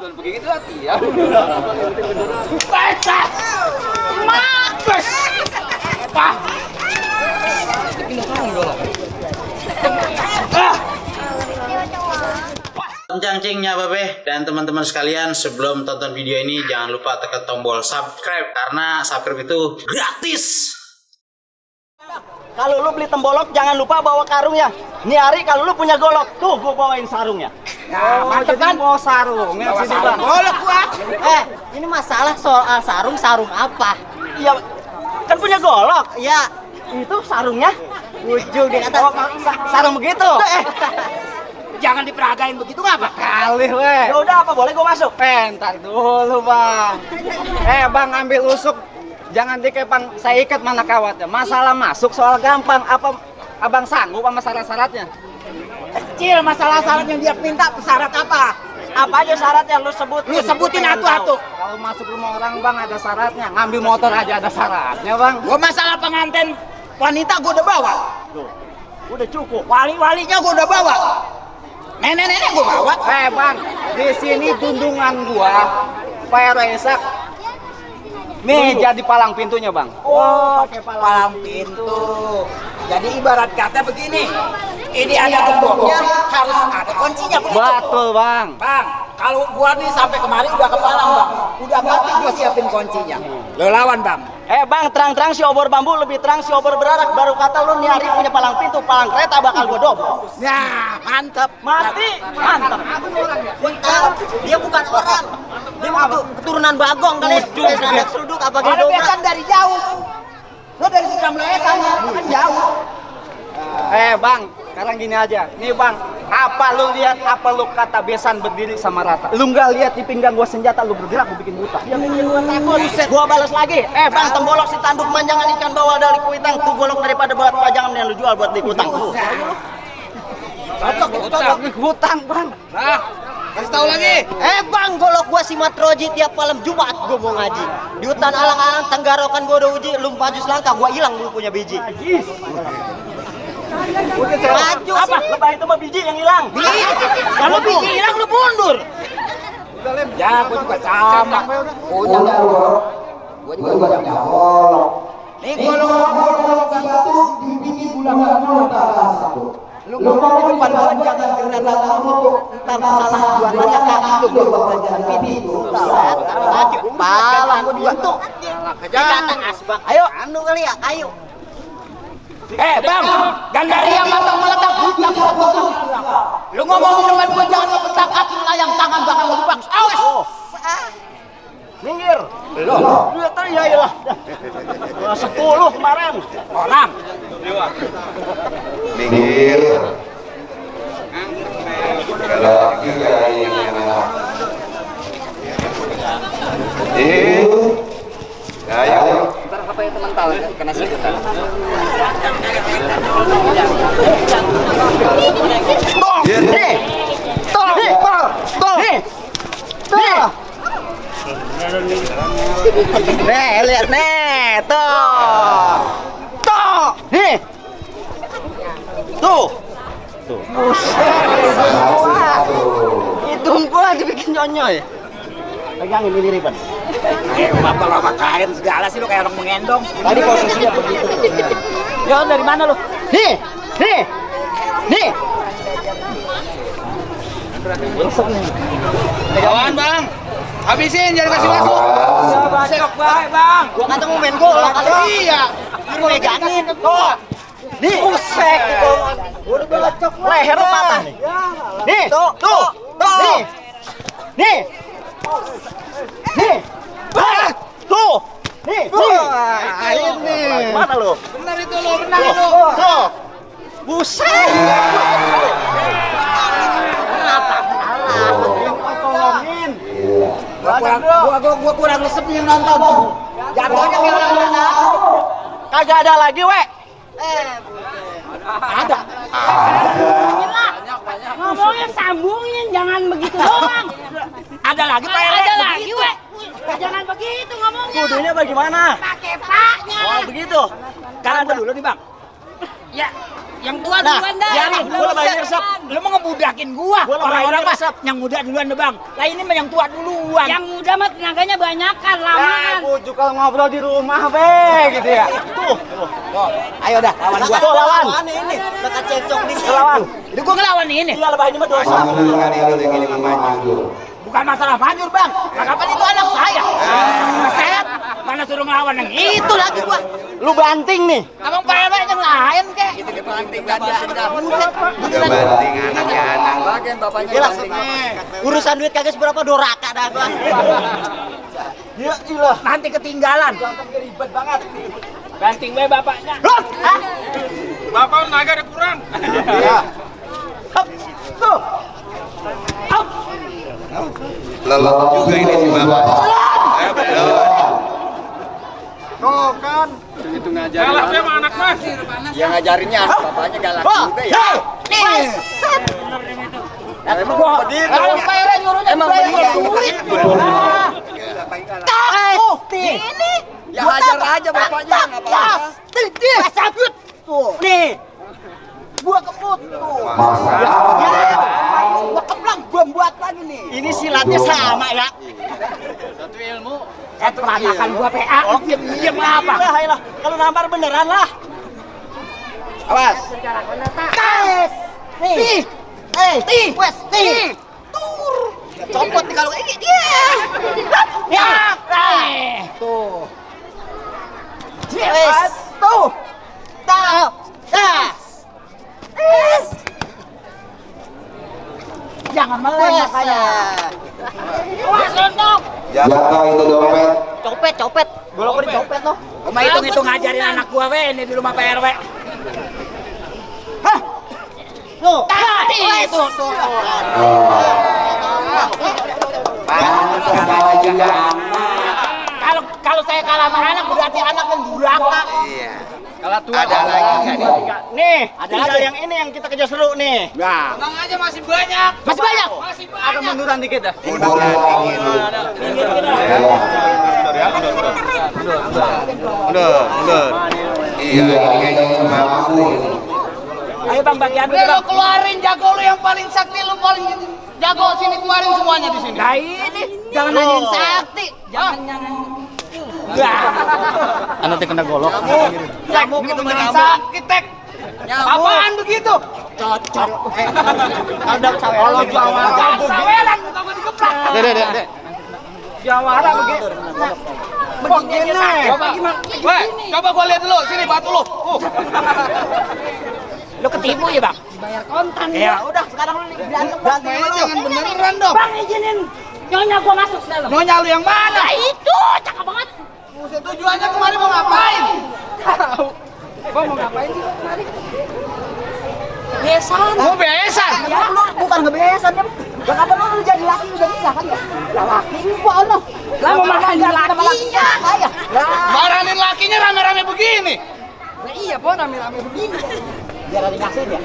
Tuan begitu hati ya. Baca. Mampus. Apa? Pindah golok. Cangcingnya Babe dan teman-teman sekalian, sebelum tonton video ini jangan lupa tekan tombol subscribe karena subscribe itu gratis. Kalau lu beli tembolok jangan lupa bawa karungnya. Nih Ari, kalau lu punya golok, tuh gua bawain sarungnya. Nah, mantep kan? Mau sarung, Bawa sarung golok gua. Ini masalah soal sarung apa? Iya, kan punya golok. Ya, Itu sarungnya. ujung dia kata Sarung begitu. Jangan diperagain begitu ngapa? Kali weh. Ya udah, apa boleh gua masuk? Entar dulu, Bang. Bang, ambil usuk. Jangan dikepang, saya ikat mana kawatnya. Masalah masuk soal gampang. Apa Abang sanggup sama syarat-syaratnya? Kecil masalah syarat yang dia minta, syarat apa? Apa aja syaratnya lu sebutin? Lu sebutin atu-atu. Kalau masuk rumah orang, Bang, ada syaratnya. Ngambil motor aja ada syaratnya, Bang. Gua masalah pengantin wanita gua udah bawa. Tuh, udah cukup. Wali-walinya gua udah bawa. Nenek-nenek gua bawa. Bang, di sini tundungan gua, Pak Resak. Nih jadi palang pintunya, Bang. Oh, pakai palang pintu. Jadi ibarat kata begini. Ini ada gemboknya, harus ada kuncinya begitu. Betul, Bang. Bang, kalau gua nih sampai kemarin udah ke Palang, Bang. Udah pasti gua siapin kuncinya. Lo lawan, Bang. Bang, terang-terang si obor bambu lebih terang si obor berarak. Baru kata lu nih Ari punya palang pintu, palang kereta bakal gua dobrak. Nah, mantap. Mati, mantap. bentar, dia bukan orang. Dia keturunan Bagong kali. Ada seruduk apa gitu. Ada besan dari jauh. Lo dari Sukamlekan, kan jauh. Bang, sekarang gini aja. Nih, Bang, apa lu lihat, apa lu kata besan berdiri sama rata? Lu nggak lihat di pinggang gua senjata, lu bergerak, gua bikin buta. Ya, gua takut. Gua balas lagi. Bang, tembolok si tanduk manjangan ikan bawal dari kuitang. Tuh golok daripada buat pajangan yang lu jual buat di kutang. Cocok di kutang, Bang. Nah, kasih tahu lagi. Bang, golok gua si Matroji tiap malam Jumat gua mau ngaji. Di hutan alang-alang Tenggarokan gua udah uji, lu maju selangkah gua hilang dulu punya biji. Maju apa? Lebah itu mah biji yang hilang. Kalau biji hilang lu mundur. Ya, gua juga sama. Gua juga punya golok. Nih golok itu dibikin bulan dulu satu. Lu ngomong di depan gua jangan gerata kamu entar masalah buatannya kaki lu gua belajar pintu. Maju, pala gua dibentuk. Jangan Asbak. Ayo, anu kali ya, ayo. Bang, Gandaria matang meletak bucak potong. Lu ngomong dengan gua jangan ngebentak kaki layang tangan bakal lebih bagus. Awas. Minggir. Loh, ya iyalah. 10 kemarin. Orang. Minggir. Lagi ya ini. Ayo. Ntar apa itu mental kena sejuta. Nih. Tuh. Nih, lihat nih. Tuh. Nih. Tuh. Hidung gua dibikin nyonyoy. Pegangin ini ribbon. Bapak lama kain segala sih lu kayak orang mengendong. Tadi posisinya begitu. Ya dari mana lu? Nih. Kawan, Bang. Habisin jangan kasih masuk. Sok baik, Bang. Gua kata mau main golok kali. Iya. Lu megangin. Tuh. Nih, usek gitu. Udah belecok leher lu patah nih. Nih, tuh. Nih. Tuh. Nih. Ini. Mana lu? Benar itu lo, benar itu. Tuh. Buset. Kenapa? Tolongin. Gua kurang resep nih nonton. Jatuhnya kayak orang Kagak ada lagi, we. ada. Ngomongnya sambungin, jangan begitu doang. Ada lagi Pak RW. Ada lagi, weh. Jangan begitu ngomongnya. Kudunya bagaimana? Pakai paknya. Oh, begitu. Sekarang gua dulu nih, Bang. Ya, Yang tua duluan dah. Ya nih, gua lebih resep. Lu mau ngebudakin gua. Orang-orang mah yang muda duluan deh, Bang. Lah ini mah yang tua duluan. Yang muda mah tenaganya banyakan, lamaan. Bujuk kalau ngobrol di rumah be gitu ya. Tuh. Ayo dah lawan gua. Tuh lawan. Ini dekat cecok di sini. Lawan. Itu gua ngelawan nih ini. Iya lebah ini mah dosa. Bukan masalah manjur, Bang. Kapan itu anak saya? Set. Mana suruh ngelawan yang itu lagi gua. Lu banting nih. Abang Pak RW yang lain kek. Udah banting anaknya anak. Bagian bapaknya Gila, banting. urusan duit kagak seberapa doraka dah gua. Ya ilah. Nanti ketinggalan. Ribet banget. Banting we bapaknya. Bapak tenaga ada kurang. Ya. Hop. Tuh. Lelah juga ini si bapak. Tuh kan. Itu ngajarin. Galak ya sama anak mas. Yang ngajarinnya bapaknya galak juga ya. Nih. Emang begitu. Kalau Pak RW nyuruhnya Emang bayar begitu. duit. Ini Ya hajar aja bapaknya enggak apa-apa. sabut tuh. Nih. Gua keput tuh. Gua keplang gua buat lagi nih. Ini silatnya sama ya. Satu ilmu. Peranakan gua PA. Diem apa? Lah, kalau nampar beneran lah. Awas. Tes. Nih. Wes, nih. Copot nih kalau ini dia. Ya. Tuh. Wes. Tuh. Tahu. Tes. Jangan meleng makanya. Wah, lontok. Jaga itu dompet. Copet. Gua lo dicopet loh. Cuma hitung ngajarin anak gua we ini di rumah Pak RW. Tuh. Tadi itu. Pantas kalah juga anak. Kalau saya kalah sama anak berarti anak yang durhaka. Iya. Kalau tua Ada lagi nggak nih? Nih, tinggal yang ini yang kita kejar seru nih. Tenang aja masih banyak. Masih banyak. Masih Ada banyak. munduran dikit dah. Munduran dingin lu. Iya, ini kayaknya mampu. Ayo Bang bagian dulu Udah Bang. lo keluarin jago lo yang paling sakti, lo paling jago sini keluarin semuanya di sini. Nah ini jangan nanyain sakti. Jangan. Nanti kena golok. Nyamuk itu beneran sakit, Tek. Apaan begitu? Cocok. Ada kalau jawara Saweran muka gua digeplak. Dek. Jawara begitu. Begini. Coba gimana? Weh, coba gua lihat dulu sini batu lo. Lu ketipu ya Bang? Bayar kontan. Ya udah sekarang lu berantem. Mainnya jangan beneran dong. Bang izinin nyonya gua masuk ke dalam. Nyonya lu yang mana? Nah itu cakep banget. Buset, tujuannya kemarin mau ngapain? Tahu. Gua mau ngapain sih kemarin? Besan. Mau besan. Ya lu bukan ngebesan ya. Gak apa lu jadi laki udah nikah kan ya? Lah laki gua ono. Lah mau marahin lakinya. Saya. Marahin lakinya rame-rame begini. Nah iya po rame-rame begini. Biar ada kasih dia.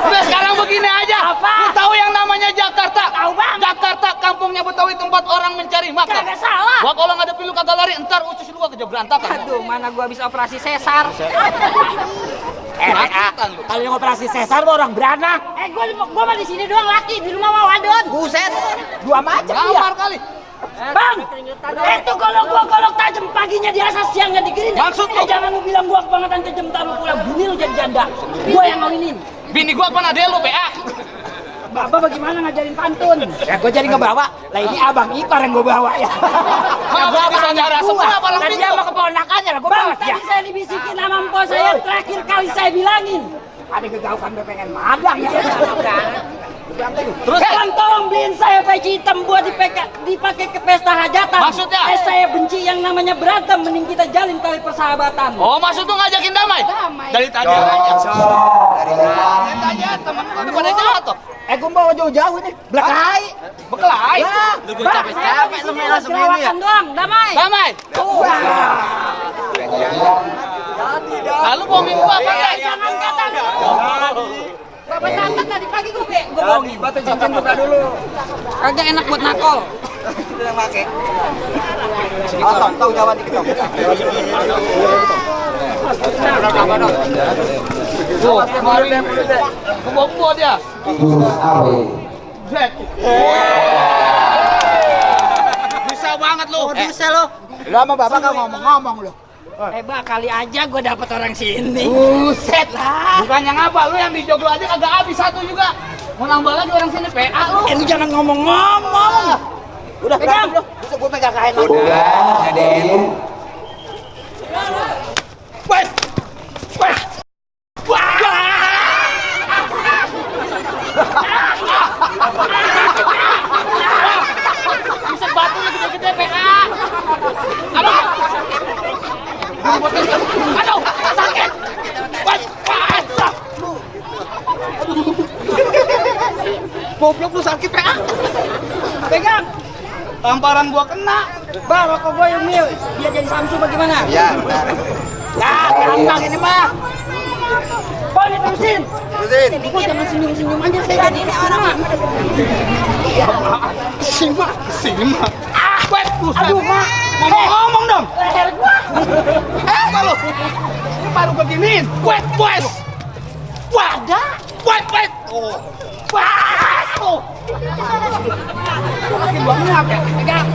Udah sekarang begini aja. Apa? Lu tahu yang namanya Jakarta? Tahu bang. Jakarta kampungnya Betawi, tempat orang mencari makan. Kagak salah. Gua kalau nggak ada pilu kagak lari, entar usus lu kerja berantakan. Aduh, mana gua bisa operasi sesar. Kalau yang operasi sesar mah orang beranak. Gua mah di sini doang laki, di rumah mah wadon. Buset. Dua macam dia. Gamar kali. Bang, itu kalau gua golok tajam paginya di asas siangnya digiring. Maksud lu? Jangan lu bilang gua kebangetan tajam taruh pulang bini lu jadi janda. Gua yang ngawinin. Bini gua kan ada lu, PA. Bapak bagaimana ngajarin pantun? Ya gua jadi ngebawa. Lah ini abang ipar yang gua bawa ya. Mau jadi saudara semua malam Dan dia pintu. sama keponakannya lah gua Bang, bawa ya. tadi saya dibisikin sama mpok saya, terakhir kali saya bilangin. Ada gegaukan pengen magang ya. Terus sekarang tolong beliin saya peci hitam buat dipakai ke pesta hajatan. Maksudnya? Saya benci yang namanya berantem, mending kita jalin tali persahabatan. Oh, maksud tuh ngajakin damai? Damai. Dari tadi aja. Dari tadi aja temen gua pada jatuh. Gua bawa jauh-jauh ini. Belakai. Bekelai. Bang, capek lu main langsung ini ya. Doang, damai. Damai. Lalu bohongin gua apa enggak? Jangan kata. Bapak tante tadi pagi gua bohongin. Batu cincin buka dulu. Kagak enak buat nakol. Tahu jawab dikit dong. Tuh, kemarin kebobo dia. Itu apa ini? Bisa banget lu. Bisa lo. Lama bapak nggak ngomong-ngomong lo. Bah, kali aja gue dapet orang sini. Buset lah. Bukannya ngapa lu yang di joglo aja kagak habis satu juga. Mau nambah lagi orang sini PA lu. Lu jangan ngomong-ngomong. Udah pegang lo. Bisa gue pegang kain lo. Udah, jadiin. Wes. Wes. Bisa batu lu gede-gede PA. Aduh. Aduh, sakit. Wes. Goblok lu sakit PA. Pegang. Tamparan gua kena. Bah, rokok gue yang mil. Dia jadi Samsu bagaimana? Ya, bentar. Nah, gampang ini mah. Kok diterusin? Terusin. Kok jangan senyum-senyum aja, saya jadi ini orang. Simak. Wes, buset. Aduh, Mak. Ngomong dong. Leher gua. Apa lu? Ini baru beginiin. Wes. Wadah. Wes. Oh. Wes. Oh. Makin banyak ya. Pegang.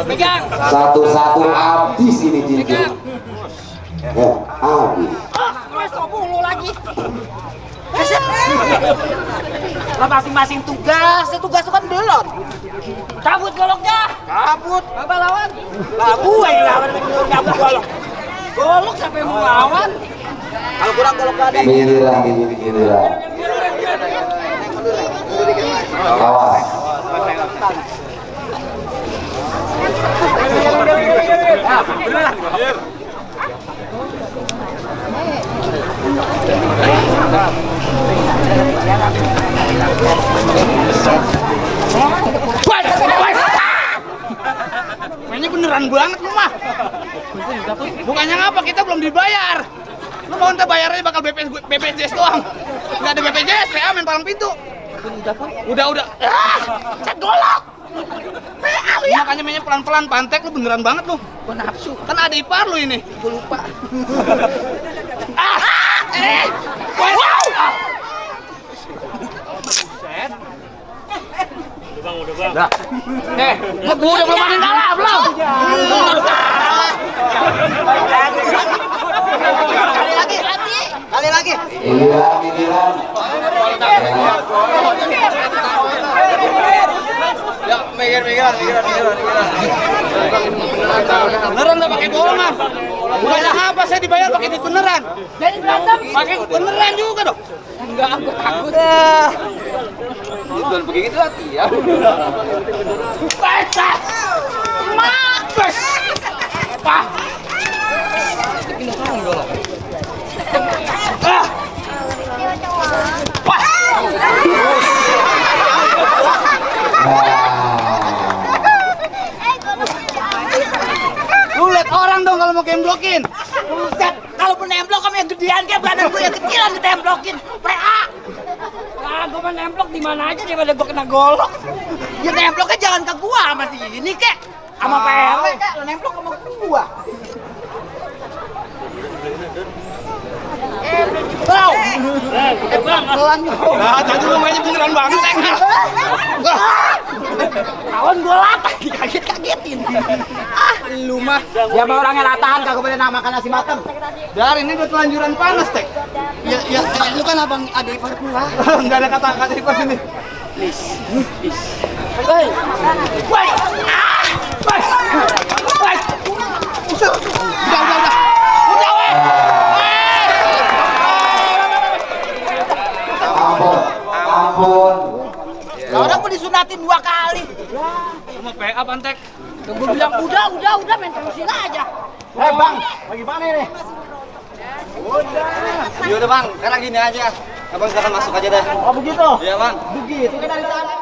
Pegang. Satu-satu habis ini cincin. Ya, habis. Besok mulu lagi. Lah masing-masing tugas. Tugas itu kan belum. Cabut goloknya. Kabut. Apa lawan? Lah gue yang lawan cabut golok. Golok siapa yang mau lawan? Kalau kurang golok gak ada. Giliran ini giliran. Kawan. Mainnya beneran banget lu mah. Bukannya ngapa kita belum dibayar. Lu mau ntar bayarnya bakal BPJS doang. Nggak ada BPJS, PA main palang pintu. Udah. Cat golok. PA lu ya. Makanya mainnya pelan-pelan, pantek lu beneran banget lu. Gua nafsu. Kan ada ipar lu ini. Gua lupa. Wow. Udah. Gua udah belum kalah belum. Kali lagi. Giliran. Ya, megar. Beneran nggak pakai bohongan. Bukannya apa saya dibayar pakai duit beneran. Jadi berantem. Pakai beneran juga dong. Enggak, aku takut. Jangan begitu hati ya. Baca. Mampus. Apa? Lu lihat orang dong kalau mau gemblokin. Buset, kalau penemplok kamu yang gedean kayak badan gue yang kecilan ditemplokin. PA. Ah, gue mah nemplok di mana aja daripada gue kena golok. Ya nemploknya jangan ke gua sama si ini kek. Sama PW kek, lo nemplok sama gua. Wow. Pelan. Nah, tadi lu mainnya beneran banget, Teng. Kawan gue latah, dikaget-kagetin. Lu mah. Ya mau orangnya latahan kagak boleh makan nasi mateng. Dari ini udah telanjuran panas, Teng. Ya, lu kan abang adik ipar gua. Enggak ada kata-kata di pas ini. Hei, Woi. Woi. Udah. Udah, weh. Ampun. Orang mau disunatin 2 kali. Mau PA Pantek. gue bilang udah main terusin aja. Bang, bagaimana ini? Udah bang, sekarang gini aja. Abang sekarang masuk aja dah. Oh begitu? Iya bang. Begitu kan dari tadi.